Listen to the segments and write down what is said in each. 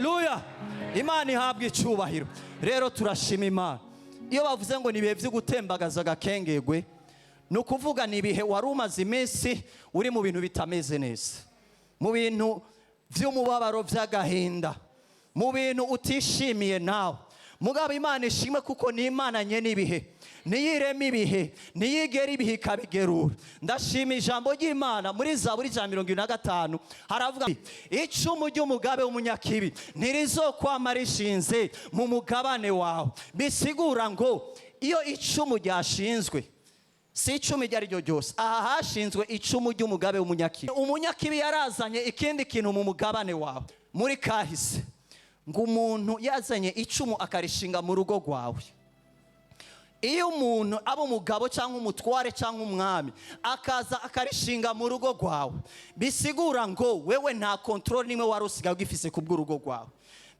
Haleluya, Imana ihabwa icyubahiro. Rero turashima Imana. Iyo bavuze ngo ni ibihe byo gutembagaza agakengegwe, ni ukuvuga ni ibihe wari umaze iminsi uri mu bintu bitameze neza, mu bintu by'umubabaro, by'agahinda, mu bintu utishimiye nawe. Mugabo Imana ishimwe, kuko ni Imana nyene ibihe, niyirema ibihe, niyigera ibihe ikabigerura. Ndashima ijambo ry'Imana. Muri Zaburi 175 haravuga: "Icumu ry'umugabe w'umunyakibi ntirizokwama rishinze mu mugabane wawe." Bisigura ngo iyo icumu ryashinzwe, si icumu iryo ari ryo ryose, aha hashinzwe icumu ry'umugabe w'umunyakibi. Umunyakibi yarazanye ikindi kintu mu mugabane wawe muri kahise. Ngo umuntu yazanye icumu akarishinga mu rugo rwawe, iyo umuntu aba umugabo cyangwa umutware cyangwa umwami, akaza akarishinga mu rugo rwawe, bisigura ngo wewe nta contrôle nimwe wari usigaye ugifise ku bw'urugo rwawe.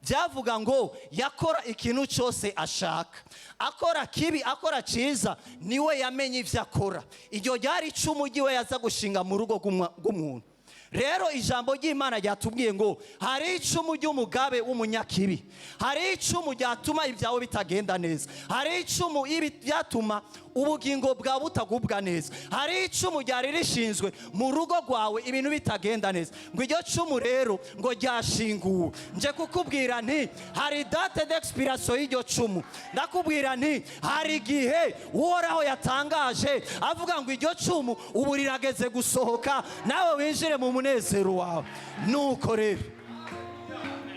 Byavuga ngo yakora ikintu cyose ashaka, akora kibi, akora cyiza, niwe yamenye ibyo akora. Iryo ryari icumu ry'iwe yaza gushinga mu rugo rw'umuntu. Rero ijambo ry'Imana ryatubwiye ngo hari icumu ry'umugabe w'umunyakibi, hari icumu ryatuma ibyawe bitagenda neza, hari icumu ryatuma ubugingo bwawe butagubwa neza, hari icumu ryari rishinzwe mu rugo rwawe, ibintu bitagenda neza. Ngo iryo cumu rero ngo ryashinguwe. Nje kukubwira nti hari date d'expiration y'iryo cumu. Ndakubwira nti hari igihe Uhoraho yatangaje, avuga ngo iryo cumu ubu rirageze gusohoka, nawe winjire mu munezero wawe. Nuko rero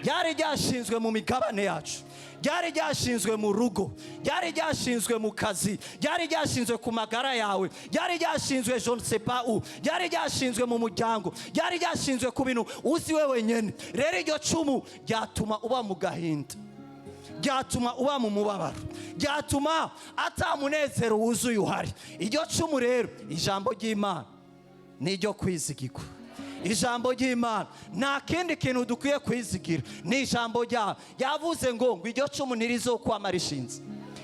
ryari ryashinzwe mu migabane yacu, ryari ryashinzwe mu rugo, ryari ryashinzwe mu kazi, ryari ryashinzwe ku magara yawe, ryari ryashinzwe je ne sais pas où, ryari ryashinzwe mu muryango, ryari ryashinzwe ku bintu uzi we wenyine. Rero iryo cumu ryatuma uba mu gahinda, ryatuma uba mu mubabaro, ryatuma ata munezero wuzuye uhari. Iryo cumu rero, ijambo ry'Imana ni iryo kwizigirwa. Ijambo ry'Imana, nta kindi kintu dukwiye kwizigira, ni ijambo ryawe. Yavuze ngo iryo cumu ntirizokwama rishinze,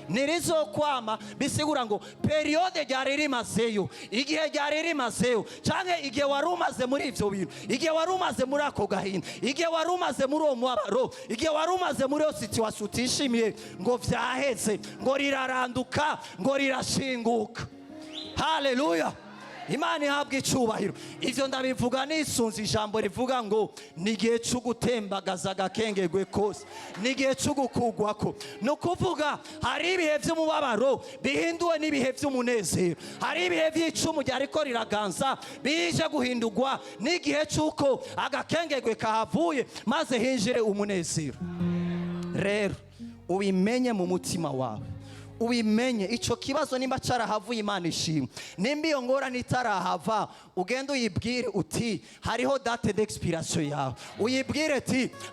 ntirizokwama. Bisigura ngo période ryari rimazeyo, igihe ryari rimazeyo, cyangwa igihe wari umaze muri ibyo bintu, igihe wari umaze muri ako gahinda, igihe wari umaze muri uwo mubabaro, igihe wari umaze muri iyo situation utishimiye, ngo vyaheze, ngo riraranduka, ngo rirashinguka. Haleluya, Imana ihabwa icyubahiro. Ibyo ndabivuga nisunze ijambo rivuga ngo ni igihe cyo gutembagaza agakengegwe kose, ni igihe cyo gukugwako. Ni ukuvuga hari ibihe by'umubabaro bihinduwe n'ibihe by'umunezero, hari ibihe by'icumu ryariko riraganza bije guhindurwa n'igihe cy'uko agakengegwe kahavuye, maze hinjire umunezero. Rero ubimenye mu mutima wawe, ubimenye icyo kibazo nimba cyarahavuye, Imana ishimwe. Nimba iyo ngorane itarahava, ugende uyibwire uti hariho date d'expiration yawe. Uyibwire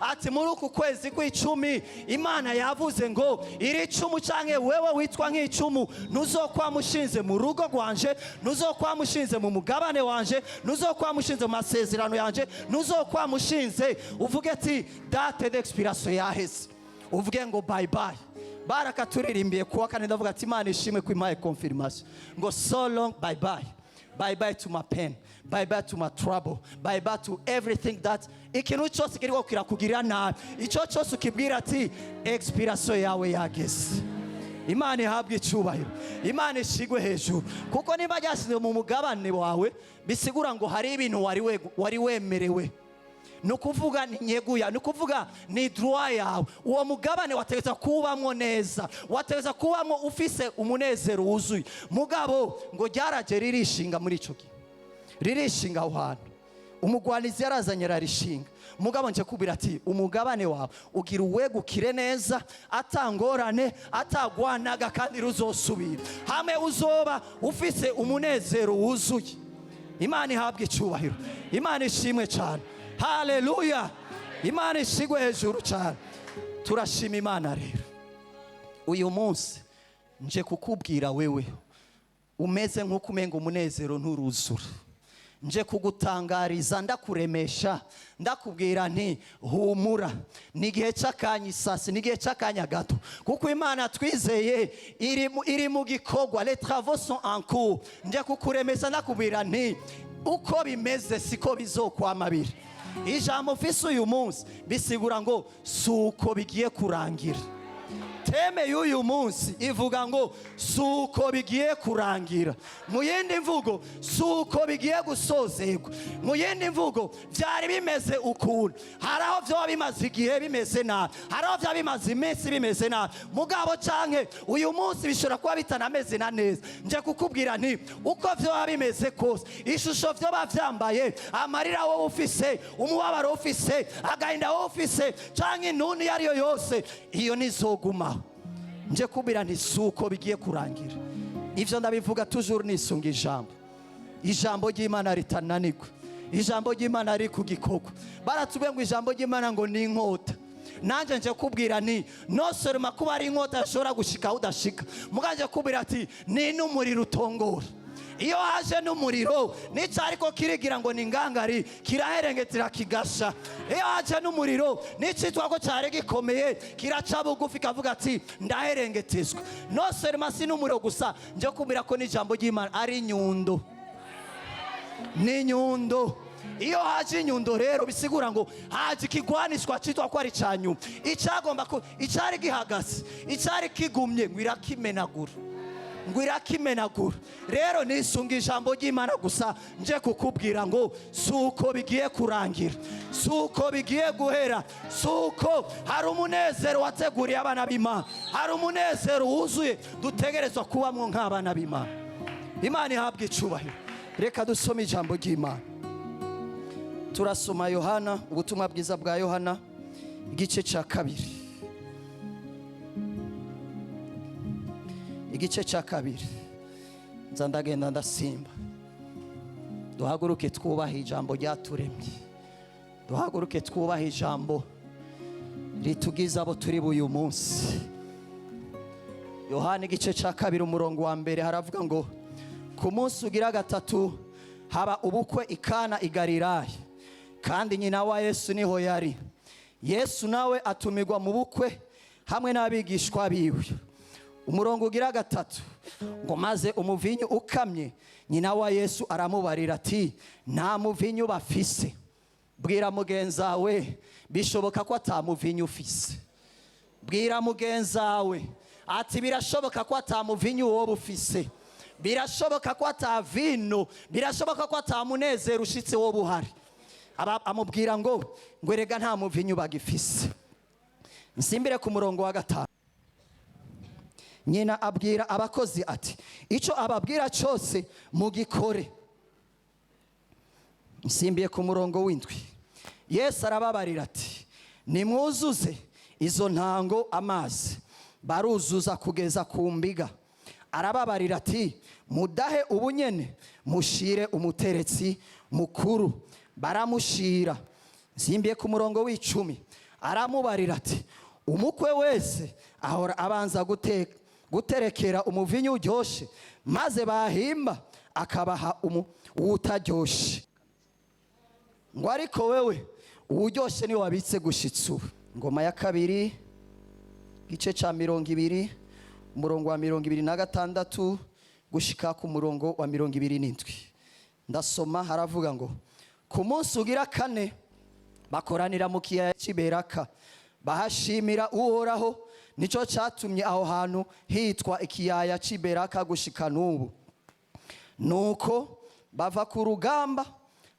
ati muri uku kwezi kw'icumi Imana yavuze ngo iri cumu, canke wewe witwa nk'icumu, ntuzokwama ushinze mu rugo rwanje, ntuzokwama ushinze mu mugabane wanje, ntuzokwama ushinze mu masezerano yanje, ntuzokwama ushinze. Uvuge ati date d'expiration yaheze, uvuge ngo bye bye. Barakaturirimbiye kuwa kane, ndavuga ati Imana ishimwe ko impaye confirmation, ngo so long, bye bye, bye bye to my pain, bye bye to my trouble, bye bye to everything that ikintu cyose kiriko kirakugirira nabi. Icyo cyose ukibwira ati expiration yawe yageze. Imana ihabwe icyubahiro, Imana ishigwe hejuru, kuko niba ryasize mu mugabane wawe, bisigura ngo hari ibintu wari wemerewe. Ni ukuvuga ni nyeguya, ni ukuvuga ni droit yawe. Uwo mugabane wategeza kubamwo neza, wategeza kubamwo ufise umunezero wuzuye. Mugabo ngo ryaraje ririshinga muri ico gihe, ririshinga aho hantu. Umugwanizi yarazanye ararishinga. Mugabo nje kubwira ati umugabane wawe ugira uwegukire neza, atangorane, atagwanaga, kandi ruzosubira hamwe uzoba ufise umunezero wuzuye. Imana ihabwe icyubahiro, Imana ishimwe cyane. Haleluya, Imana ishigwe hejuru cyane. Turashima Imana. Rero uyu munsi nje kukubwira, wewe umeze nk'uko umenga umunezero nturuzura, nje kugutangariza, ndakuremesha, ndakubwira nti humura, ni igihe cy'akanya isasi, ni igihe cy'akanya gato, kuko Imana twizeye iri mu gikorwa. Les travaux sont en cours. Nje kukuremesha, ndakubwira nti uko bimeze siko bizokwama biri. Ijambo ufise uyu munsi bisigura ngo si uko bigiye kurangira. Thème y'uyu munsi ivuga ngo si uko bigiye kurangira. Mu yindi mvugo, si uko bigiye gusozerwa. Mu yindi mvugo, byari bimeze ukuntu, hari aho byaba bimaze igihe bimeze nabi, hari aho byaba bimaze iminsi bimeze nabi, mugabo canke uyu munsi bishobora kuba bitanameze na neza. Nje kukubwira nti uko byaba bimeze kose, ishusho byoba byambaye, amarira wowe ufise, umubabaro ufise, agahinda wowe ufise, canke intuntu iyo ariyo yose, iyo ntizogumaho. Nje kubwira nti si uko bigiye kurangira. Ivyo ndabivuga toujours nisunga ijambo ry'Imana ritananirwa, ijambo ry'Imana riri ku gikorwa. Baratubwiye ngo ijambo ry'Imana ngo ni inkota. Nanjye nje kubwira ni non seulement kuba ari inkota yashobora gushika aho udashika, muganje kubwira ati ni n'umuriro utongora. Iyo haje n'umuriro, n'icyo ariko kirigira ngo ni ingangari kiraherengetera kigasha. Iyo haje n'umuriro, n'icitwa ko cyari gikomeye kiraca bugufi, kavuga ati ndaherengetezwa. Non seulement si n'umuriro gusa, nje kubwira ko n'ijambo ry'Imana ari inyundo, ni inyundo. Iyo haje inyundo rero, bisigura ngo haje ikigwanishwa cyitwa ko ari icya nyuma, icyagomba ko icyari gihagaze, icyari kigumye, ngo irakimenagura, ngo irakimenagura. Rero nisunga ijambo ry'Imana gusa, nje kukubwira ngo si uko bigiye kurangira, si uko bigiye guhera, si uko. Hari umunezero wateguriye abana b'Imana, hari umunezero wuzuye dutegerezwa kubamwo nk'abana b'Imana. Imana ihabwa icubahiro. Reka dusome ijambo ry'Imana. Turasoma Yohana, ubutumwa bwiza bwa Yohana, igice cya 2, igice cya 2. Nza ndagenda ndasimba. Duhaguruke twubahe ijambo ryaturemye, duhaguruke twubahe ijambo ritugize abo turi buyu munsi. Yohana igice cya 2, umurongo wa 1, haravuga ngo ku munsi ugira gatatu haba ubukwe i Kana i Galilaya, kandi nyina wa Yesu niho yari. Yesu nawe atumirwa mu bukwe hamwe n'abigishwa biwe. Umurongo ugira 3 ngo maze umuvinyu ukamye, nyina wa Yesu aramubarira ati nta muvinyu bafise. Bwira mugenzawe, bishoboka ko atamuvinyu ufise. Bwira mugenzawe ati birashoboka ko atamuvinyu wowe ufise, birashoboka ko atavino, birashoboka ko atamunezero ushitse wowe uhari. Amubwira ngo erega nta muvinyu bagifise. Nsimbire ku murongo wa 5. Nyina abwira abakozi ati icyo ababwira cyose mugikore. Nsimbiye ku murongo w'7. Yesu arababarira ati nimwuzuze izo ntango amazi. Baruzuza kugeza ku mbiga. Arababarira ati mudahe ubunyene, mushire umuteretsi mukuru. Baramushira. Nsimbiye ku murongo w'10. Aramubarira ati umukwe wese ahora abanza guterekera umuvinyu uryoshe, maze bahimba akabaha uwutaryoshe, ngo ariko wewe uwuryoshe niwe wabitse gushitsa ubu. Ngoma ya 2, igice cya 20, umurongo wa 26 gushika ku murongo wa 27. Ndasoma, haravuga ngo ku munsi ugira kane bakoranira mu kiyaya cy'Iberaka, bahashimira Uhoraho. Nicyo cyatumye aho hantu hitwa ikiyaya cy'Iberaka gushika n'ubu. Nuko bava ku rugamba,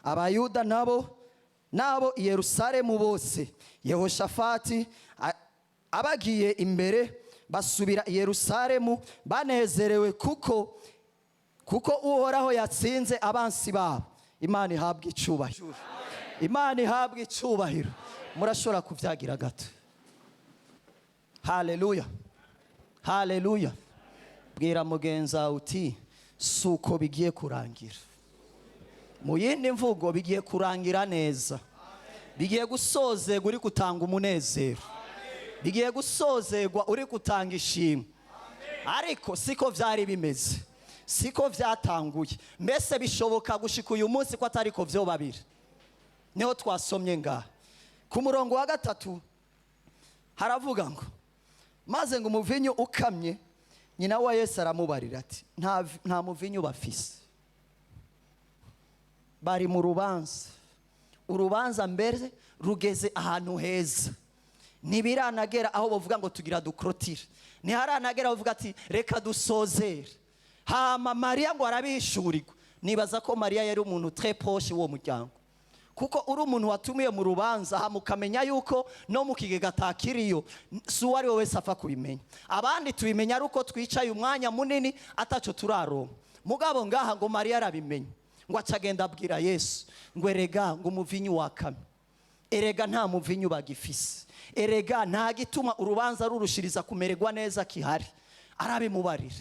Abayuda nabo i Yerusalemu bose, Yehoshafati abagiye imbere, basubira i Yerusalemu banezerewe kuko Uhoraho yatsinze abansi babo. Imana ihabwa icubahiro, Imana ihabwa icubahiro. Murashobora kubyagira gato. Haleluya, haleluya. Bwira mugenzi wawe uti si uko bigiye kurangira. Mu yindi mvugo, bigiye kurangira neza, bigiye gusozerwa uri gutanga umunezero, bigiye gusozerwa uri gutanga ishimwe. Ariko siko byari bimeze, siko byatanguye. Mbese bishoboka gushika uyu munsi ko atari ko byo babiri. Niho twasomye ngaha ku murongo wa 3, haravuga ngo maze ngo umuvinyu ukamye, nyina wa Yesu aramubarira ati nta muvinyu bafise. Bari mu rubanza. Urubanza mbere rugeze ahantu heza, ntibiranagera aho bavuga ngo tugira duclôture, ntiharanagera bavuga ati reka dusozere. Hama Mariya ngo arabihishurirwa. Nibaza ko Mariya yari umuntu très proche w'uwo muryango, kuko uri umuntu watumiye mu rubanza, hama ukamenya yuko no mu kigega atakiriyo, si uwo ari we wese apfa kubimenya. Abandi tubimenya ari uko twicaye umwanya munini ataco turaronka. Mugabo ngaha ngo Mariya arabimenya, ngo acagenda abwira Yesu ngo erega ngo umuvinyu wakamye, erega nta muvinyu bagifise, erega nta gituma urubanza rurushiriza kumererwa neza kihari. Arabimubarira.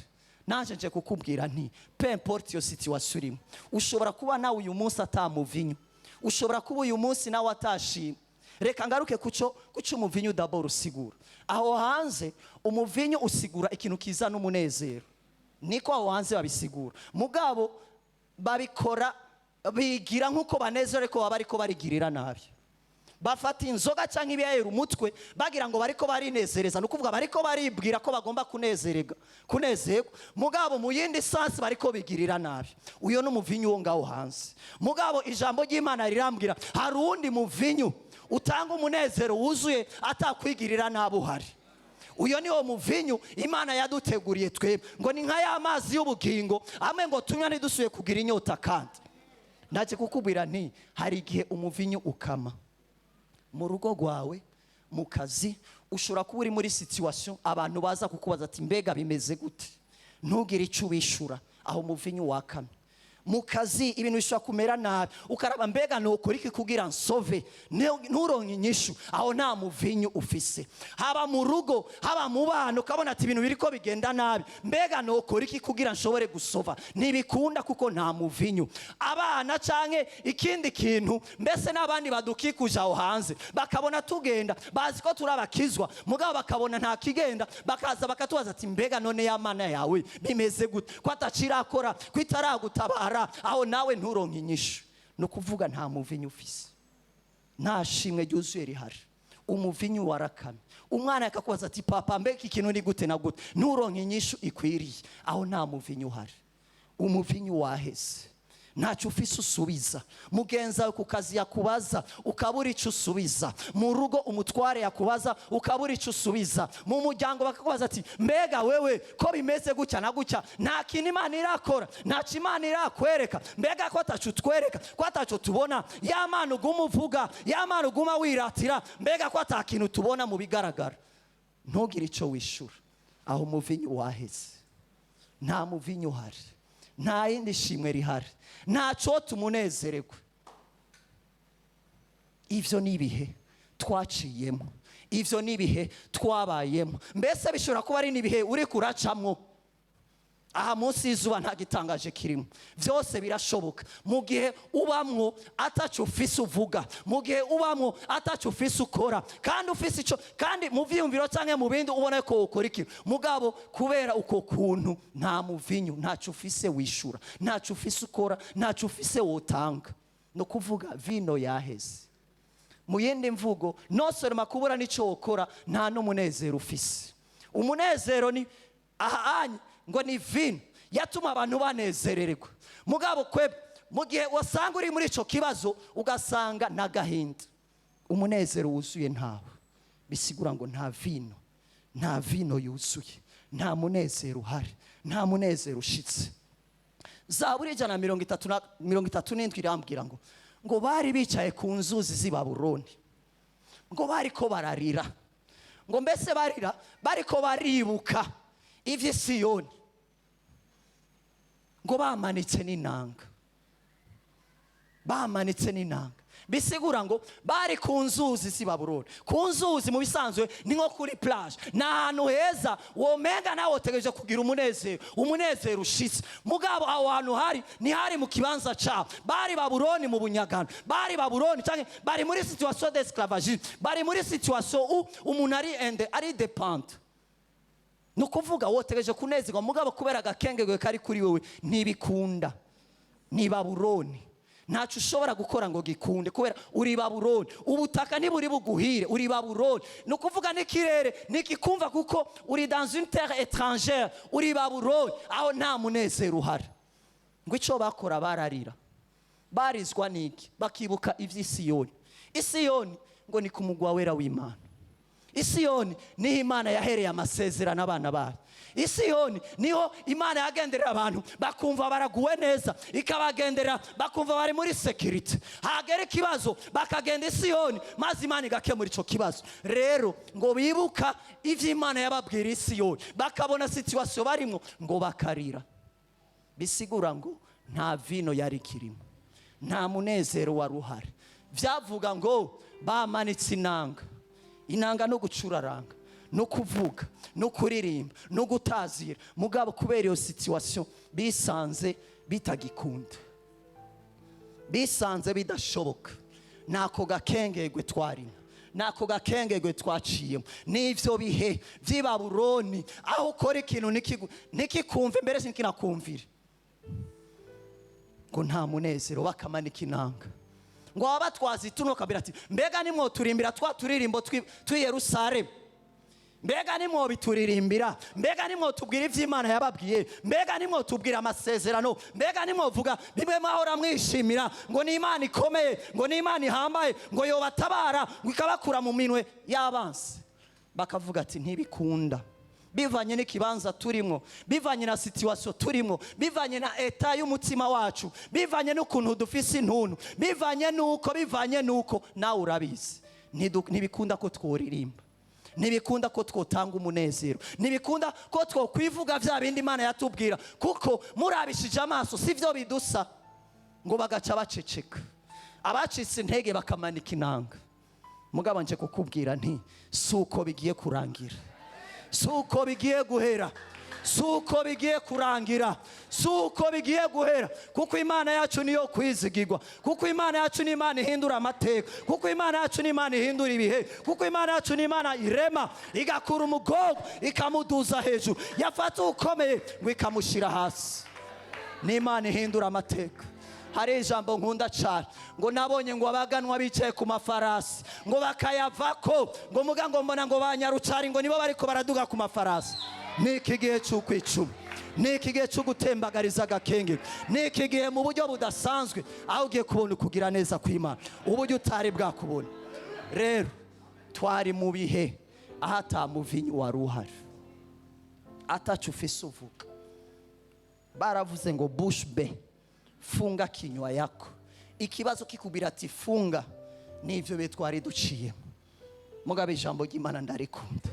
Naje nje kukubwira nti peu importe iyo situation urimo, ushobora kuba nawe uyu munsi atamuvinyu, ushobora kuba uyu munsi nawe atashima. Reka ngaruke kuco umuvinyu d'abord usigura. Aho hanze umuvinyu usigura ikintu kizana umunezero, niko aho hanze babisigura. Mugabo babikora bigira nk'uko banezerewe ko baba ariko barigirira nabi. Bafata inzoga cyangwa ibiyayera umutwe bagira ngo bariko barinezereza, ni ukuvuga bariko baribwira ko bagomba kunezererwa, kunezerwa. Mugabo mu yindi sens bariko bigirira nabi. Uyo ni umuvinyu wo ngaho hanze. Mugabo ijambo ry'Imana rirambwira hari uwundi muvinyu utanga umunezero wuzuye atakwigirira nabi uhari. Uyo ni wo muvinyu Imana yaduteguriye twebwe, ngo ni nka ya mazi y'ubugingo amwe ngo tunywa ntidusuye kugira inyota. Kandi ndaje kukubwira nti hari igihe umuvinyu ukama mu rugo rwawe, mu kazi. Ushobora kuba uri muri situation abantu baza kukubaza ati mbega bimeze gute? Ntugire icyo ubishura. Aho umuvinyu wakamye. Mu kazi ibintu bishobora kumera nabi, ukaraba mbega nukora iki kugira nsove? Nturonke inyishu. Aho nta muvinyu ufise. Haba mu rugo, haba mu bana, ukabona ati ibintu biriko bigenda nabi, mbega nukora iki kugira nshobore gusova? Ntibikunda kuko nta muvinyu. Abana canke ikindi kintu, mbese n'abandi badukikuje aho hanze bakabona tugenda, bazi ko turi abakizwa, mugabo bakabona nta kigenda, bakaza bakatubaza ati mbega none ya Mana yawe bimeze gute, ko atacirakora, ko itaragutabara? Aho nawe nturonke inyishu. Ni ukuvuga nta muvinyu ufise, nta shimwe ryuzuye rihari, umuvinyu warakamye. Umwana akakubaza ati papa, mbega iki kintu ni gute na gute? Nturonke inyishu ikwiriye. Aho nta muvinyu uhari, umuvinyu waheze, ntacyo ufise usubiza. Mugenzi wawe ku kazi yakubaza, ukabura icyo usubiza. Mu rugo umutware yakubaza, ukabura icyo usubiza. Mu muryango bakakubaza ati mbega wewe ko bimeze gutya na gutya, nta kintu Imana irakora, ntacyo Imana irakwereka, mbega ko ataco utwereka, ko ataco tubona, ya Mana uguma uvuga, ya Mana uguma wiratira, mbega ko ata kintu tubona mu bigaragara? Ntugire icyo wishura. Aho umuvinyu waheze, nta muvinyu uhari, nta yindi shimwe rihari, nta cyo tumunezererwe. Ivyo ni ibihe twaciyemo, ivyo ni ibihe twabayemo, mbese bishobora kuba ari n'ibihe uri kuracamwo. Aha munsi y'izuba nta gitangaje kirimo, byose birashoboka. Mu gihe ubamwo ataco ufise uvuga, mu gihe ubamwo ataco ufise ukora, kandi ufise ico, kandi mu vyiyumviro canke mu bindi ubona ko ukora ikintu, mugabo kubera uko kuntu nta muvinyu, ntaco ufise wishura, ntaco ufise ukora, ntaco ufise wotanga, no kuvuga vino yaheze. Mu yindi mvugo, non seulement kubura n'ico wokora, nta n'umunezero ufise. Umunezero ni aha anye ngo ni vino yatuma abantu banezererwa. Mugabo kwebwe mu gihe wasanga uri muri ico kibazo, ugasanga n'agahinda, umunezero wuzuye ntawe, bisigura ngo nta vino, nta vino yuzuye, nta munezero uhari, nta munezero ushitse. Zaburi 137 irambwira ngo bari bicaye ku nzuzi z'i Babuloni, ngo bariko bararira, ngo mbese barira bariko baribuka ivy'i Siyoni, ngo bamanitse n'inanga, bamanitse n'inanga. Bisigura ngo bari ku nzuzi z'i Babuloni. Ku nzuzi mu bisanzwe ni nko kuri plage, ni ahantu heza womenga nawe utegereje kugira umunezero, umunezero ushitse. Mugabo aho hantu hari ntihari mu kibanza cyabo. Bari Babuloni mu bunyagano, bari Babuloni cyangwa bari muri situation d'esclavagisme, bari muri situation où umuntu ari ende ari dépendant. Ni ukuvuga wotegereje kunezerwa, mugabo kubera agakengegwe kari kuri wewe ntibikunda. Ni Babuloni, ntacyo ushobora gukora ngo gikunde kubera uri Babuloni. Ubutaka ntiburi buguhire, uri Babuloni. Ni ukuvuga n'ikirere ntikikumva kuko uri dans une terre étrangère, uri Babuloni. Aho nta munezero uhari. Ngo icyo bakora, bararira. Barizwa n'iki? Bakibuka ivy'Isiyoni. Isiyoni ngo ni ku mugwa wera w'Imana. Isiyoni niho Imana yahereye amasezerano abana bayo. Isiyoni niho Imana yagenderera abantu bakumva baraguwe neza, ikabagenderera bakumva bari muri sécurité. Hagera ikibazo bakagenda Isiyoni, maze Imana igakemura ico kibazo. Rero ngo bibuka ivyo Imana yababwira Isiyoni, bakabona situation barimo, ngo bakarira. Bisigura ngo nta vino yari kirimo, nta munezero wari uhari. Byavuga ngo bamanitse inanga. Inanga no gucuraranga no kuvuga no kuririmba no gutazira, mugabo kubera iyo situation bisanze bitagikunda, bisanze bidashoboka. Nako gakengegwe twarimo, nako gakengegwe twaciyemo, n'ivyo bihe vy'i Babuloni aho ukora ikintu ntikikumve, mbere ntikinakumvire. Ngo nta munezero, bakamanika inanga. Ngo baba batwaza ituno kabira ati: "Mbega nimwoturimbira twa turirimbo tw'i Yerusalemu? Mbega nimwobituririmbira? Mbega nimwotubwira ivy'Imana yababwiye? Mbega nimwotubwira amasezerano? Mbega nimwovuga bimwe mwahora mwishimira, ngo ni Imana ikomeye, ngo ni Imana ihambaye, ngo yobatabara, ngo ikabakura mu minwe y'abansi?" Bakavuga ati: "Ntibikunda, bivanye n'ikibanza turimo, bivanye na situation turimo, bivanye na état y'umutima wacu, bivanye n'ukuntu dufise intuntu, bivanye n'uko nawe urabizi. Ntibikunda ko tworirimba, ntibikunda ko twotanga umunezero, ntibikunda ko twokwivuga bya bindi Imana yatubwira, kuko murabishije amaso si byo bidusa." Ngo bagaca baceceka, abacitse intege bakamanika inanga. Mugabo nje kukubwira nti: si uko bigiye kurangira, si uko bigiye guhera, si uko bigiye kurangira, si uko bigiye guhera, kuko Imana yacu niyo kwizigirwa, kuko Imana yacu ni Imana ihindura amateka, kuko Imana yacu ni Imana ihindura ibihe, kuko Imana yacu ni Imana irema, igakura umugogo ikamuduza hejuru, yafata ukomeye ngo ikamushyira hasi. Ni Imana ihindura amateka. Hari ijambo nkunda cyane, ngo nabonye ngo abaganwa bicaye ku mafarasi, ngo bakayavako, ngo muga ngo mbona ngo banyarucari ngo nibo bariko baraduga ku mafarasi. Ni iki gihe cy'ukwicuma, ni iki gihe cyo gutembagariza agakenge, ni iki gihe mu buryo budasanzwe aho ugiye kubona ukugira neza kw'Imana uburyo utari bwakubona. Rero twari mu bihe aho atamuvinyu wari uhari, atacu ufise uvuga. Baravuze ngo: "Bouche bée, funga kinywa yako." Ikibazo kikubwira ati: "Funga." Nivyo bihe twari duciyemo. Mugabo ijambo ry'Imana ndarikunda,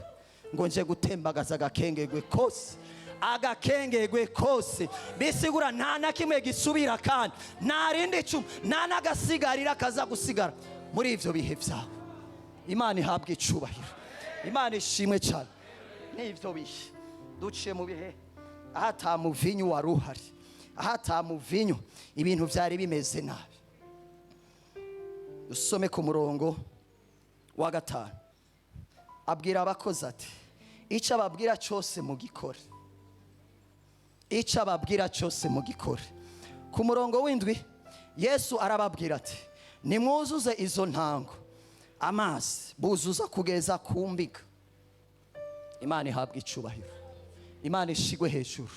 ngo nje gutembagaza agakengegwe kose. Agakengegwe kose bisigura nta na kimwe gisubira, kandi nta rindi cumu, nta n'agasigarira kaza gusigara muri ivyo bihe vyawe. Imana ihabwa icubahiro, Imana ishimwe cyane. N'ivyo bihe duciye mu bihe aho ata muvinyu wari uhari, aho ata muvinyu, ibintu byari bimeze nabi. Dusome ku murongo wa 5. Abwira abakozi ati: "Icyo ababwira cyose mugikore, icyo ababwira cyose mugikore." Ku murongo w'7, Yesu arababwira ati: "Nimwuzuze izo ntango amazi." Buzuza kugeza ku mbiga. Imana ihabwa icubahiro, Imana ishigwe hejuru.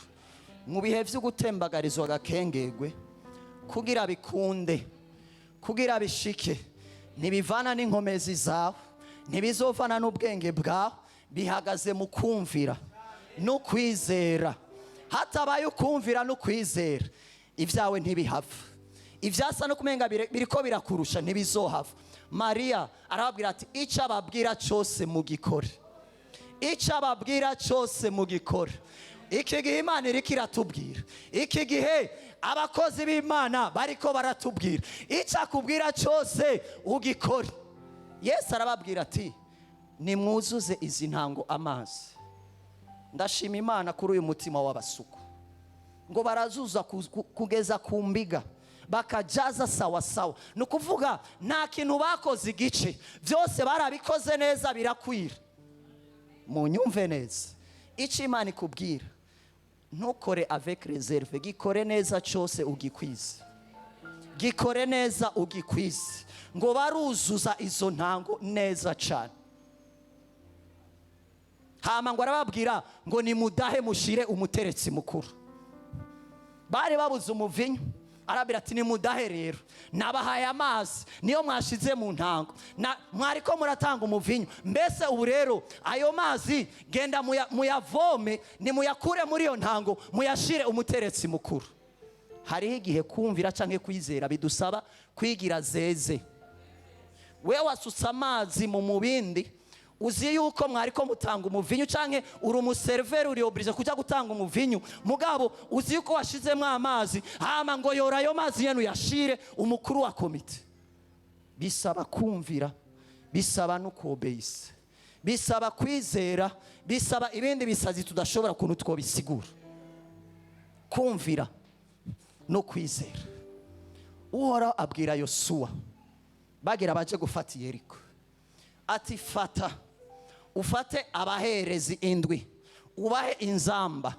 Mu bihe byo gutembagarizwa agakengegwe, kugira bikunde, kugira bishike, ntibivana n'inkomezi zawe, ntibizovana n'ubwenge bwawe, bihagaze mu kumvira no kwizera. Hatabaye ukumvira no kwizera, ibyawe ntibihava. Ibyasa no kumenga biriko birakurusha ntibizohava. Mariya arababwira ati: "Icyo ababwira cyose mugikore, icyo ababwira cyose mugikore." Iki gihe Imana iriko iratubwira, iki gihe abakozi b'Imana bariko baratubwira: icyo akubwira cyose ugikore. Yesu arababwira ati: "Nimwuzuze izi ntango amazi." Ndashima Imana kuri uyu mutima w'abasuku. Ngo barazuza kugeza ku mbiga, bakajaza sawa sawa. Ni ukuvuga nta kintu bakoze igice, byose barabikoze neza birakwira. Munyumve neza, icyo Imana ikubwira ntukore avec réserve, gikore neza cyose ugikwize, gikore neza ugikwize. Ngo baruzuza izo ntango neza cyane. Hama ngo arababwira ngo: "Nimudahe mushire umuteretsi mukuru." Bari babuze umuvinyu. Arabira ati: "Nimudahe rero, nabahaye amazi, niyo mwashize mu ntango. Mwariko muratanga umuvinyu. Mbese ubu rero ayo mazi genda muyavome, nimuyakure muri iyo ntango, muyashire umuteretsi mukuru." Hariho igihe kumvira cyangwa kwizera bidusaba kwigira zeze. We wasutse amazi mu mubindi, uzi yuko mwariko mutanga umuvinyu, canke uri umuserveur, uri obligé kujya gutanga umuvinyu, mugabo uzi yuko washizemo amazi, hama ngo yora ayo mazi nyene uyashire umukuru wa komite. Bisaba kumvira, bisaba no kuobeyisa, bisaba kwizera, bisaba ibindi bisazi tudashobora kuntu twobisigura. Kumvira no kwizera. Uhoraho abwira Yosuwa bagira baje gufata Yeriko ati: "Fata, ufate abaherezi indwi, ubahe inzamba."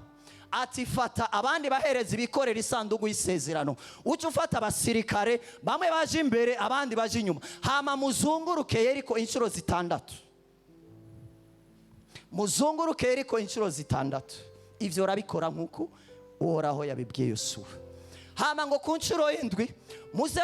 Ati: "Fata abandi baherezi bikorera isanduku y'isezerano, uce ufata abasirikare bamwe baje imbere, abandi baje inyuma, hama muzunguruke Yeriko inshuro zitandatu, muzunguruke Yeriko inshuro zitandatu." Ivyo urabikora nk'uko Uhoraho yabibwiye Yosuwa. Hama ngo ku nshuro y'indwi muze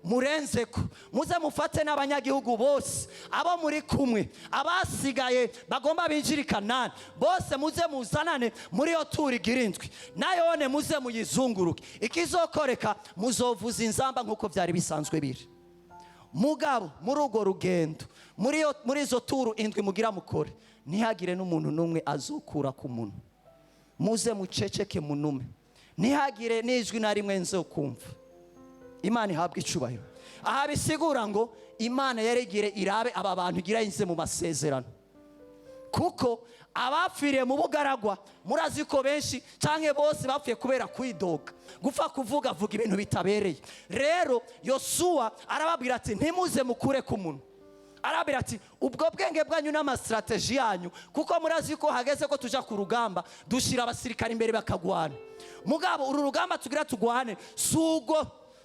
murenzeko, muze mufate n'abanyagihugu bose abo muri kumwe, abasigaye bagomba binjira i Kanani bose, muze muzanane muri iyo tour igira indwi, nayone muze muyizunguruke. Ikizokoreka, muzovuza inzamba nk'uko byari bisanzwe biri. Mugabo muri urwo rugendo, muri izo tour indwi mugira mukore, ntihagire n'umuntu n'umwe azokura ku munwa. Muze muceceke, munume, ntihagire n'ijwi na rimwe nzokumva. Imana ihabwe icubahiro. Aha bisigura ngo Imana yaregere irabe aba bantu igira yinze mu masezerano, kuko abapfiriye mu bugaragwa murazi ko benshi canke bose bapfuye kubera kwidoga, gupfa kuvuga vuga ibintu bitabereye. Rero Yosuwa arababwira ati: "Ntimuze mukure ku munwa." Arababwira ati: "Ubwo bwenge bwanyu n'amastratégies yanyu, kuko murazi ko hageze ko tuja ku rugamba, dushira abasirikare imbere bakagwana. Mugabo uru rugamba tugira tugwane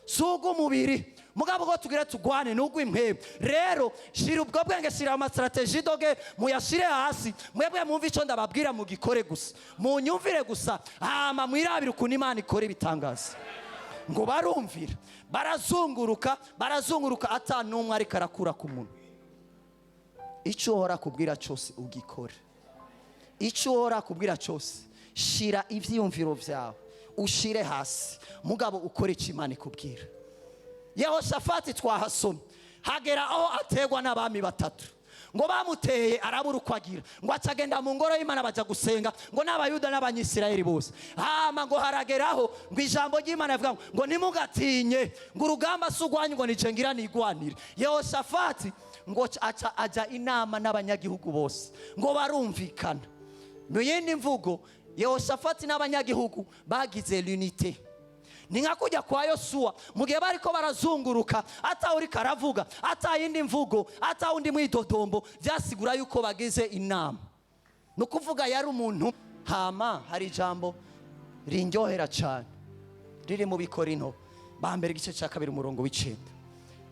si ugw'umubiri, mugabo ubwo tugira tugwane ni ugw'impwemu. Rero shira ubwo bwenge, shira amastratégies doge, muyashire hasi. Mwebwe mwumve ico ndababwira, mugikore gusa, munyumvire gusa, hama mwirabire ukuntu Imana ikora ibitangaza." Ngo barumvira, barazunguruka, barazunguruka ata n'umwe ariko arakura ku munwa. Icyo uhora kubwira cyose ugikore, icyo uhora kubwira cyose, shira ibyiyumviro byawe ushire hasi, mugabo ukore icyo Imana ikubwira. Yehoshafati twahasomye, hagera aho ategwa n'abami batatu. Ngo bamuteye, arabura uko agira, ngo acagenda mu ngoro y'Imana, bajya gusenga ngo n'Abayuda n'Abanyisirayeli bose. Hama ngo harageraho ngo ijambo ry'Imana rivuga ngo "Ntimugatinye," ngo "urugamba si urwanyu," ngo "nije ngira nigwanire." Yehoshafati ngo aca ajya inama n'abanyagihugu bose, ngo barumvikana. Mu yindi mvugo, Yehoshafati n'abanyagihugu bagize l'unité. Ni nka kujya kwa Yosuwa mu gihe bariko barazunguruka, ata uriko aravuga, ata yindi mvugo, ata undi mwidodombo, byasigura yuko bagize inama. Ni ukuvuga yari umuntu. Hama hari ijambo rinyohera cyane riri mu Bikorino ba mbere, igice cya 2, umurongo w'9.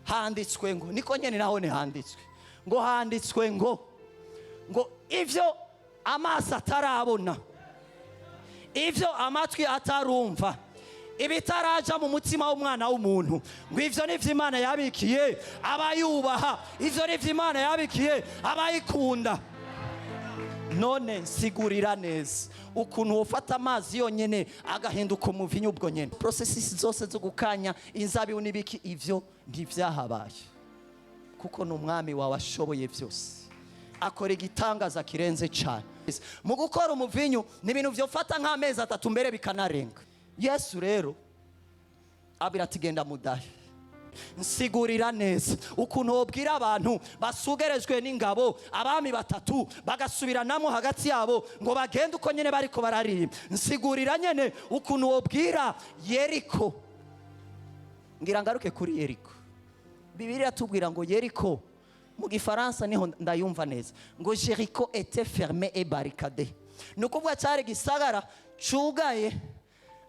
Handitswe ngo, niko nyene naho handitswe ngo, handitswe ngo ivyo amaso atarabona, ivyo amatwi atarumva, ibitaraja mu mutima w'umwana w'umuntu, ngo ivyo nivyo Imana yabikiye abayubaha, ivyo nivyo Imana yabikiye abayikunda. None nsigurira neza ukuntu wofata amazi yonyene agahinduka umuvinyu ubwo nyene. Processus zose zo gukanya inzabibu n'ibiki, ivyo ntivyahabaye, kuko ni umwami wawe ashoboye byose, akora igitangaza kirenze cyane. Mu gukora umuvinyu ni ibintu vyofata nk'amezi 3, mbere bikanarenga. Yesu rero abira ati: "Genda mudahe." Nsigurira neza ukuntu wobwira abantu basugerejwe n'ingabo, abami batatu, bagasubiranamo hagati yabo, ngo bagende uko nyene bariko bararirimba. Nsigurira nyene ukuntu wobwira Yeriko. Ngira ngaruke kuri Yeriko. Bibiliya iratubwira ngo Yeriko, mu Gifaransa niho ndayumva neza, ngo "Jéricho était fermé et barricadé." Ni ukuvuga cyari gisagara cugaye,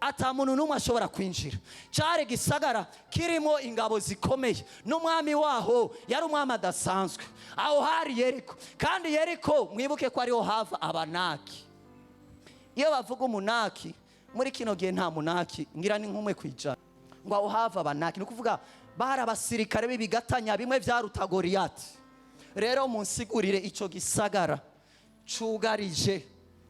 ata muntu n'umwe ashobora kwinjira. Cyari gisagara kirimo ingabo zikomeye, n'umwami waho yari umwami adasanzwe. Aho hari Yeriko. Kandi Yeriko, mwibuke ko ariho hava Abanaki. Iyo bavuga umunaki, muri kino gihe nta munaki, ngira ni nk'umwe ku ijana. Ngo aho hava Abanaki, ni ukuvuga bari abasirikare b'ibigatanya bimwe byaruta Goriyati. Rero munsigurire icyo gisagara cugarije,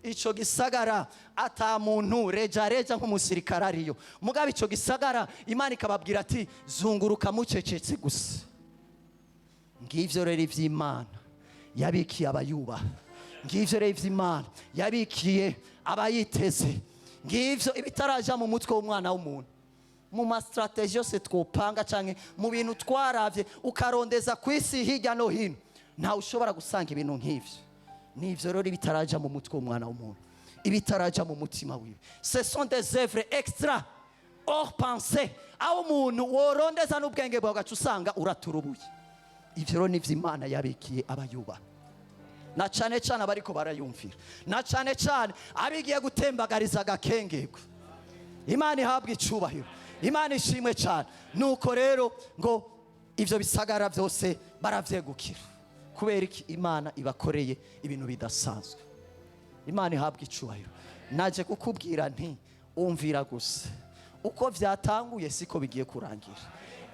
icyo gisagara ata muntu reja reja nk'umusirikare ariyo. Mugabo icyo gisagara Imana ikababwira ati: "Zunguruka mucecetse gusa." Ngivyo rero ivy'Imana yabikiye abayubaha, ngivyo rero ivy'Imana yabikiye abayiteze, ngivyo ibitaraja mu mutwe w'umwana w'umuntu, mu ma stratégies yose twopanga canke mu bintu twaravye, ukarondeza ku isi hirya no hino, ntawe ushobora gusanga ibintu nk'ivyo. Nivyo rero ibitaraja mu mutwe w'umwana w'umuntu, ibitaraja mu mutima wiwe. Ce sont des œuvres extra hors pensée, aho umuntu worondeza n'ubwenge bwawe ugaca usanga uraturubuye. Ivyo rero nivyo Imana yabikiye abayubaha, na cane cane abariko barayumvira, na cane cane abigiye gutembagariza agakengerwa. Imana ihabwa icubahiro, Imana ishimwe cyane. Nuko rero ngo ivyo bisagara byose baravyegukira. Kubera iki? Imana ibakoreye ibintu bidasanzwe. Imana ihabwa icubahiro. Naje kukubwira nti: umvira gusa, uko vyatanguye siko bigiye kurangira.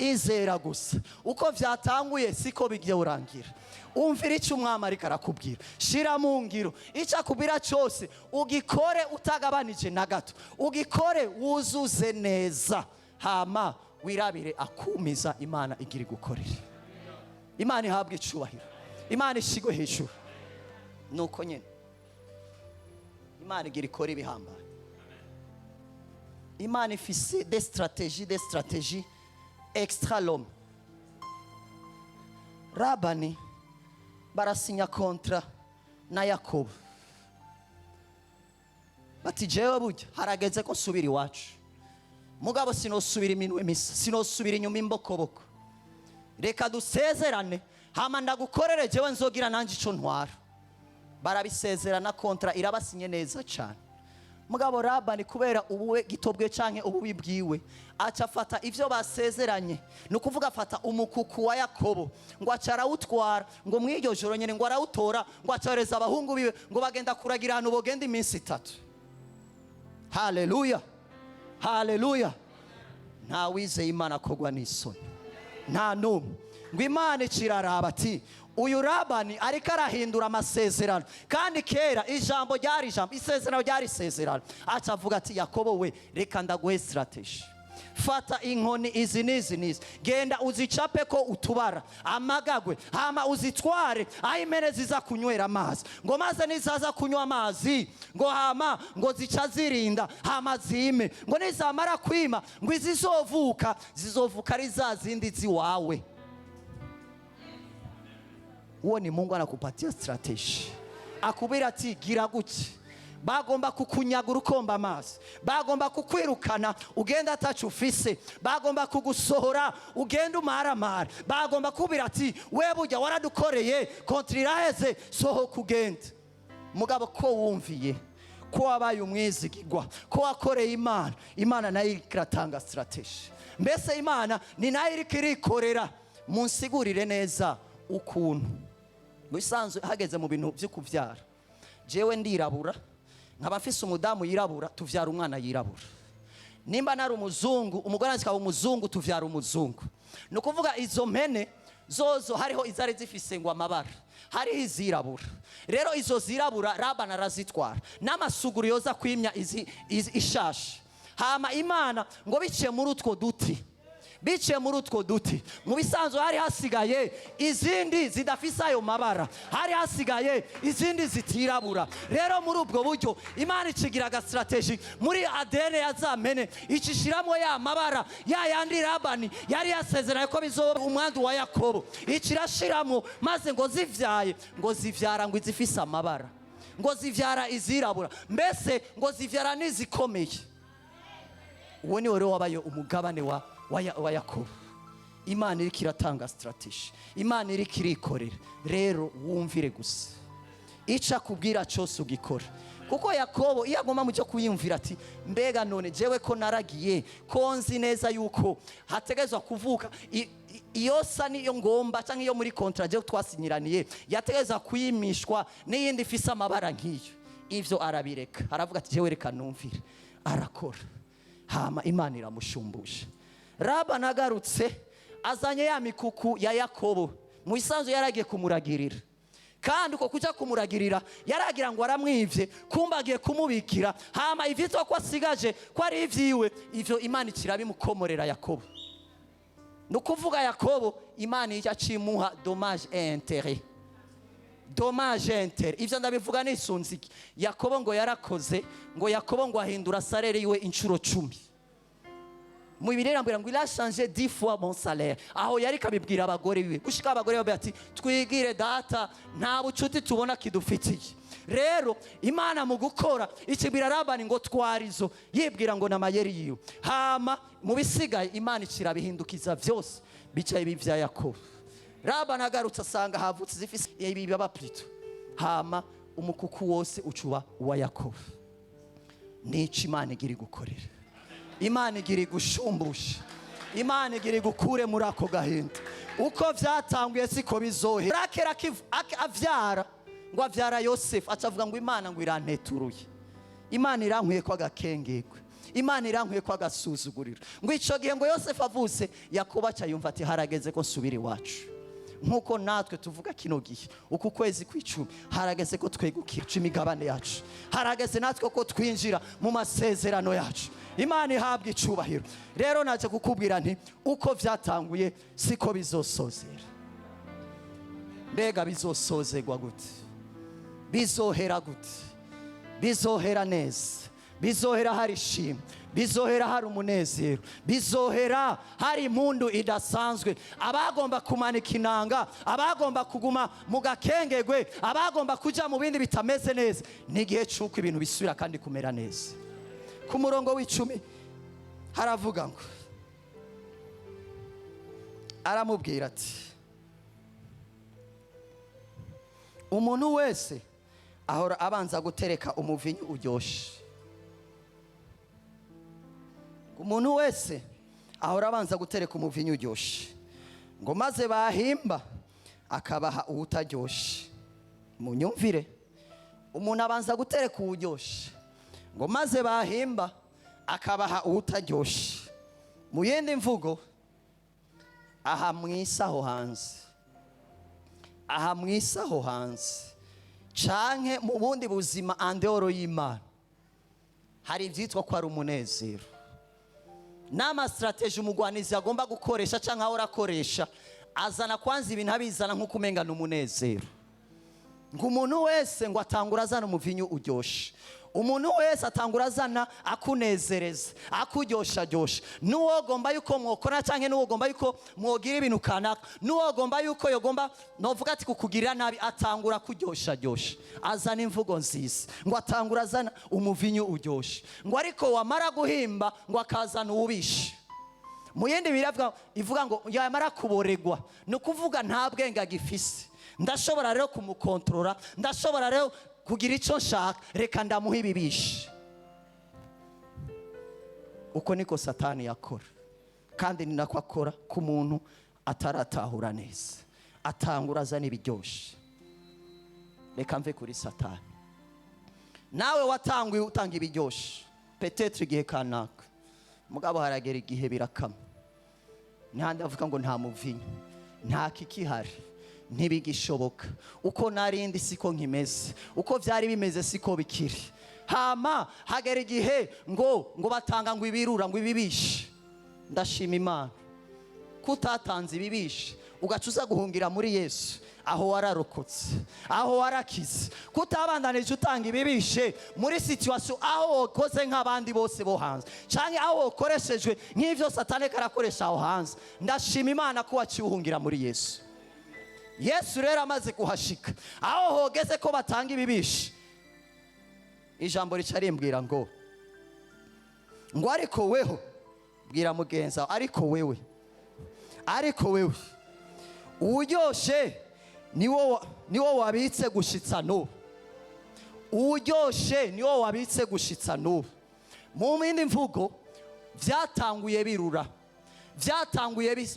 Izera gusa, uko vyatanguye siko bigiye kurangira. Umvira icyo Umwami ariko arakubwira, shira mu ngiro icyo akubwira cyose, ugikore utagabanije na gato, ugikore wuzuze neza, hama wirabire akumiza Imana igira igukorere. Imana ihabwa icubahiro, Imana ishigwe hejuru. Nuko nyine Imana igira ikora ibihambaye. Imana ifise des stratégies, des stratégies extra l'homme. Labani barasinya contrat na Yakobo, bati: "Jewe burya harageze ko nsubira iwacu, mugabo sinosubira iminwe misa, sinosubira inyuma imbokoboko. Reka dusezerane, hama ndagukorere, jewe nzogira nanjye ico ntwara." Barabisezerana, contrat irabasinye neza cyane. Mugabo Labani, kubera ubuwe gito bwe canke ububi bwiwe, aca afata ivyo basezeranye, ni ukuvuga afata umukuku wa Yakobo, ngo aca arawutwara, ngo mw'iryo joro nyene ngo arawutora, ngo acoreza abahungu biwe, ngo bagenda kuragira ahantu bogenda iminsi 3. Haleluya, haleluya! Nta wizeye Imana akogwa n'isoni, nta n'umwe. Ngo Imana ikiraraba ati: "Uyu Labani ariko arahindura amasezerano, kandi kera ijambo ryari ijambo, isezerano ryari isezerano." Aca avuga ati: "Yakobo we, reka ndaguhe stratégie. Fata inkoni izi n'izi n'izi, genda uzicape ko utubara amagagwe, hama uzitware aho impene ziza kunywera amazi." Ngo maze nizaza kunywa amazi, ngo hama ngo zica zirinda, hama zime. Ngo nizamara kwima, ngo izizovuka zizovuka ari za zindi ziwawe. Uwo ni Mungu anakupatia stratégie, akubwira ati: "Gira gutya." Bagomba kukunyaga urukomba amazi, bagomba kukwirukana ugenda atacu ufise, bagomba kugusohora ugenda umaramara, bagomba kubwira ati: "We burya waradukoreye, contrat iraheze, sohoka ugende." Mugabo ko wumviye, ko wabaye umwizigirwa, ko wakoreye Imana, Imana nayo iriko iratanga stratégie. Mbese Imana ni nayo iriko irikorera. Munsigurire neza ukuntu bisanzwe hageze mu bintu byo kubyara, jewe ndirabura, nkaba mfise umudamu yirabura, tuvyara umwana yirabura. Nimba nari umuzungu, umugore wanjye akaba umuzungu, tuvyara umuzungu. Ni ukuvuga izo mpene zozo hariho izari zifise ngo amabara, hariho izirabura. Rero izo zirabura Labani arazitwara n'amasuguru yoza kwimya izi ishashe. Hama Imana ngo biciye muri utwo duti, biciye muri utwo duti, mu bisanzwe hari hasigaye izindi zidafise ayo mabara, hari hasigaye izindi zitirabura. Rero muri ubwo buryo Imana ikigira aga stratégie muri ADN ya za mpene, icishiramo ya mabara ya yandi Labani yari yasezeranye ko bizoba umwandu wa Yakobo, ikirashiramo. Maze ngo zivyaye, ngo zivyara ngo izifise amabara, ngo zivyara izirabura, mbese ngo zivyara n'izikomeye. Uwo ni rero wabaye umugabane wa Yakobo. Imana iriko iratanga stratégie, Imana iriko irikorera. Rero wumvire gusa, icyo akubwira cyose ugikora. Kuko Yakobo iyo agomba mu cyo kuyumvira ati: "Mbega none jewe ko naragiye, ko nzi neza yuko hategezwa kuvuka iyo sa niyo ngomba, cyangwa iyo muri contrat jewe twasinyiraniye yategezwa kuyimishwa n'iyindi ifise amabara nk'iyo?" Ivyo arabireka, aravuga ati: "Jewe reka numvire." Arakora, hama Imana iramushumbusha. Labani agarutse azanye ya mikuku ya Yakobo. Mu isanzu yaragiye kumuragirira, kandi uko kujya kumuragirira yaragira ngo aramwivye, kumba agiye kumubikira. Hama ivyitwa ko asigaje ko ari ivyiwe, ivyo Imana ikirabimukomorera Yakobo. Ni ukuvuga Yakobo Imana ijya acimuha dommage et intérêt, dommage et intérêt. Ivyo ndabivuga nisunze iki? Yakobo ngo yarakoze, ngo Yakobo ngo ahindura salaire yiwe inshuro 10. Mu Bibiliya irambwira ngo il a changé 10 fois mon salaire. Aho yari kabibwira abagore biwe, gushika abagore babe ati: "Twigire data, nta bucuti tubona kidufitiye." Rero Imana mu gukora ikibwira Labani ngo twarizo, yibwira ngo namayeri yiwe. Hama mu bisigaye Imana ikirabihindukiza byose, bicaye ibi bya Yakobo. Labani agarutse asanga havutse zifise ibi baba plutôt. Hama umukuku wose ucuba uwa Yakobo. Nico Imana igira igukorera. Imana igira igushumbusha, Imana igira igukure muri ako gahinda. Uko byatanguye siko bizohera. Rakera avyara, ngo avyara Yosefu, aca avuga ngo Imana ngo iranteturuye, Imana irankwiye ko agakengegwe, Imana irankwiye ko agasuzuguriro. Ngo ico gihe ngo Yosefu avutse, Yakobo aca yumva ati: "Harageze ko nsubira iwacu." Nk'uko natwe tuvuga kino gihe, uku kwezi kw'icumi, harageze ko twegukira imigabane yacu, harageze natwe ko twinjira mu masezerano yacu. Imana ihabwa icubahiro. Rero naje kukubwira nti uko vyatanguye siko bizosozera. Mbega bizosozerwa gute? Bizohera gute? Bizohera neza, bizohera hari ishimwe, bizohera hari umunezero, bizohera hari impundu idasanzwe. Abagomba kumanika inanga, abagomba kuguma mu gakengegwe, abagomba kuja mu bindi bitameze neza, ni igihe cy'uko ibintu bisubira kandi kumera neza. Ku murongo w'10 haravuga ngo aramubwira ati: "Umuntu wese ahora abanza gutereka umuvinyu uryoshe." Umuntu wese ahora abanza gutereka umuvinyu uryoshe, ngo maze bahimba akabaha uwutaryoshe. Munyumvire, umuntu abanza gutereka uwuryoshe, ngo maze bahimba akabaha uwutaryoshe. Mu yindi mvugo, aha mwisi aho hanze, aha mwisi aho hanze, canke mu bundi buzima en dehors y'Imana, hari ibyitwa ko ari umunezero n'ama stratégies umugwanizi agomba gukoresha cyangwa ahora akoresha. Azana kwanza ibintu, abizana nk'uko umenga ni umunezero. Ngo umuntu wese ngo atangura azana umuvinyu uryoshe. Umuntu wese atangura azana akunezereza, akuryosharyosha. N'uwogomba yuko mwokora, cyangwa n'uwogomba yuko mwogira ibintu kanaka, n'uwogomba yuko yogomba novuga ati kukugirira nabi, atangura kuryosharyosha, azana imvugo nziza. Ngo atangura azana umuvinyu uryoshe, ngo ariko wamara guhimba ngo akazana uwubishe. Mu yindi biravuga ivuga ngo yamara kuboregwa, ni ukuvuga nta bwenge agifise. Ndashobora rero kumukontorora, ndashobora rero kugira icyo nshaka, reka ndamuha ibibishe. Uko niko Satani yakora, kandi ni nako akora ku muntu ataratahura neza, atangura azana ibiryoshe. Reka mve kuri Satani. Nawe watanguye utanga ibiryoshe peut-être igihe kanaka, mugabo haragera igihe birakama. Ntihandi avuga ngo nta muvinyu, nta kikihari, ntibigishoboka, uko narindi siko nkimeze, uko byari bimeze siko bikiri. Hama hagera igihe ngo batanga ngo ibirura, ngo ibibishe. Ndashima Imana ko utatanze ibibishe, ugaca uza guhungira muri Yesu. Aho wararokotse, aho warakize. Kutabandanije utanga ibibishe muri situation aho wakoze nk'abandi bose bo hanze, cyangwa aho wakoreshejwe nk'ibyo Satani karakoresha aho hanze. Ndashima Imana ko waciye uhungira muri Yesu. Yesu rero amaze kuhashika aho hogeze ko batanga ibibishe, ijambo rica rimbwira ngo ariko weho, bwira mugenzi wawe, ariko wewe, ariko wewe uwuryoshe niwo wabitse gushitsa n'ubu. Uwuryoshe niwo wabitse gushitsa n'ubu. Mu yindi mvugo, byatanguye birura, byatanguye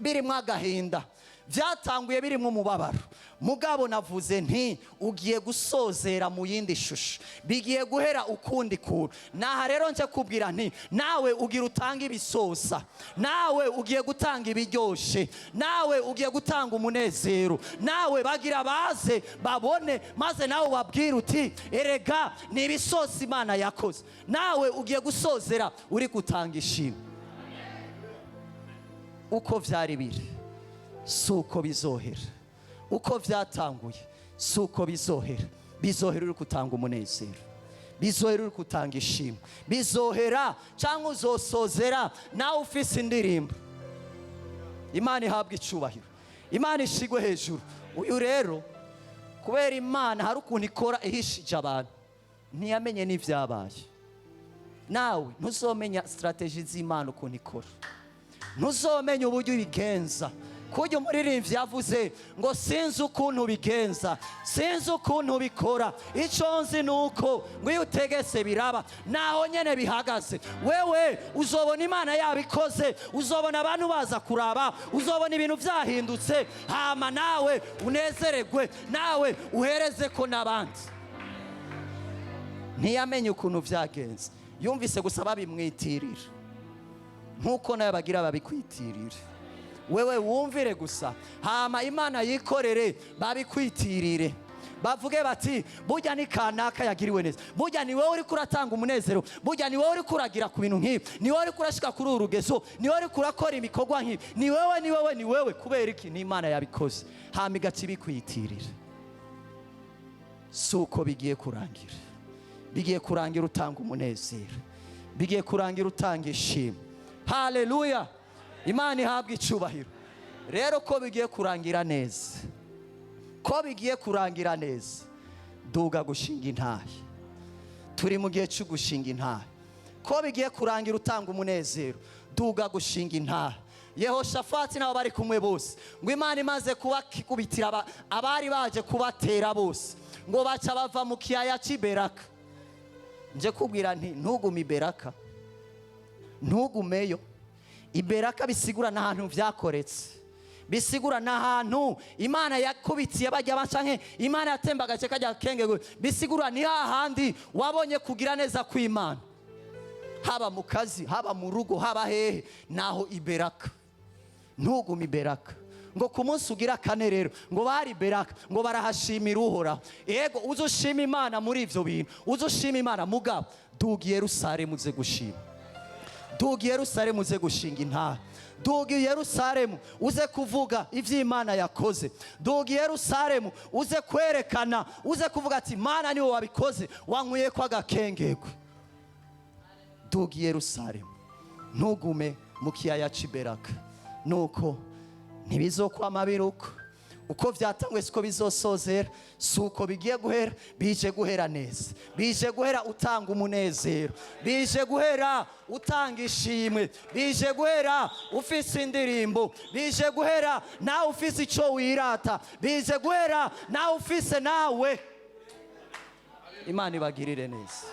birimo agahinda, Byatanguye birimo umubabaro, mugabo navuze nti ugiye gusozera mu yindi shusho, bigiye guhera ukundi kuntu. Naha rero nje kubwira nti nawe ugira utanga ibisosa, nawe ugiye gutanga ibiryoshe, nawe ugiye gutanga umunezero, nawe bagira baze babone, maze nawe ubabwire uti erega ni ibisosa Imana yakoze. Nawe ugiye gusozera uri gutanga ishimwe. Uko byari biri si uko bizohera, uko byatanguye si uko bizohera. Bizohera uri gutanga umunezero, bizohera uri gutanga ishimwe, bizohera cyangwa uzosozera nawe ufise indirimbo. Imana ihabwa icubahiro, Imana ishigwe hejuru. Uyu rero, kubera Imana hari ukuntu ikora ihishije abantu, ntiyamenye n'ibyabaye. Nawe ntuzomenya stratégie z'Imana ukuntu ikora, ntuzomenya uburyo ibigenza. Kurya umuririmbyi yavuze ngo sinzi ukuntu bigenza, sinzi ukuntu bikora, icyo nzi ni uko ngo iyo utegetse biraba. Naho nyine bihagaze, wewe uzobona Imana yabikoze, uzobona abantu baza kuraba, uzobona ibintu byahindutse, hama nawe unezeregwe, nawe uhereze ko n'abandi. Ntiyamenye ukuntu byagenze, yumvise gusa babimwitirira, nk'uko nawe bagira babikwitirira. Wewe wumvire gusa, hama Imana yikorere, babikwitirire, bavuge bati burya ni kanaka yagiriwe neza, burya ni wowe uriko uratanga umunezero, burya ni wowe uriko uragira ku bintu nk'ibi, ni wowe uriko urashika kuri uru rugezo, ni wowe uriko urakora ibikorwa nk'ibi, ni wowe, ni wowe, ni wowe. Kubera iki? Ni Imana yabikoze, hama igaca ibikwitirira. Si uko bigiye kurangira. Bigiye kurangira utanga umunezero, bigiye kurangira utanga ishimwe. Haleluya, Imana ihabwa icubahiro. Rero ko bigiye kurangira neza, ko bigiye kurangira neza, duga gushinga intahe. Turi mu gihe cyo gushinga intahe. Ko bigiye kurangira utanga umunezero, duga gushinga intahe. Yehoshafati nabo bari kumwe bose, ngo Imana imaze kubakubitira abari baje kubatera bose, ngo baca bava mu kiyaya cy'i Beraka. Nje kubwira nti ntugume i Beraka, ntugumeyo. Iberaka bisigura n'ahantu byakoretse, bisigura n'ahantu Imana yakubitiye bajya bacanke, Imana yatembagaje kajya kenge. Bisigura ni hahandi wabonye kugira neza kw'Imana, haba mu kazi, haba mu rugo, haba hehe, naho iberaka. Ntugume iberaka. Ngo ku munsi ugira kane rero, ngo bari Beraka, ngo barahashimira Uhoraho. Yego, uze ushima Imana muri ivyo bintu, uze ushima Imana, mugabo duga i Yerusalemu uze gushima, duga i Yerusalemu uze gushinga intahe, duga i Yerusalemu uze kuvuga ivy'Imana yakoze, duga i Yerusalemu uze kwerekana, uze kuvuga ati Mana, niwe wabikoze, wankuye ko agakengegwe. Duga i Yerusalemu, ntugume mu kiyaya c'i Beraka. Nuko ntibizokwama biruko. Uko byatanguye siko bizosozera, si uko bigiye guhera. Bije guhera neza, bije guhera utanga umunezero, bije guhera utanga ishimwe, bije guhera ufise indirimbo, bije guhera nawe ufise icyo wirata, bije guhera nawe ufise nawe. Imana ibagirire neza.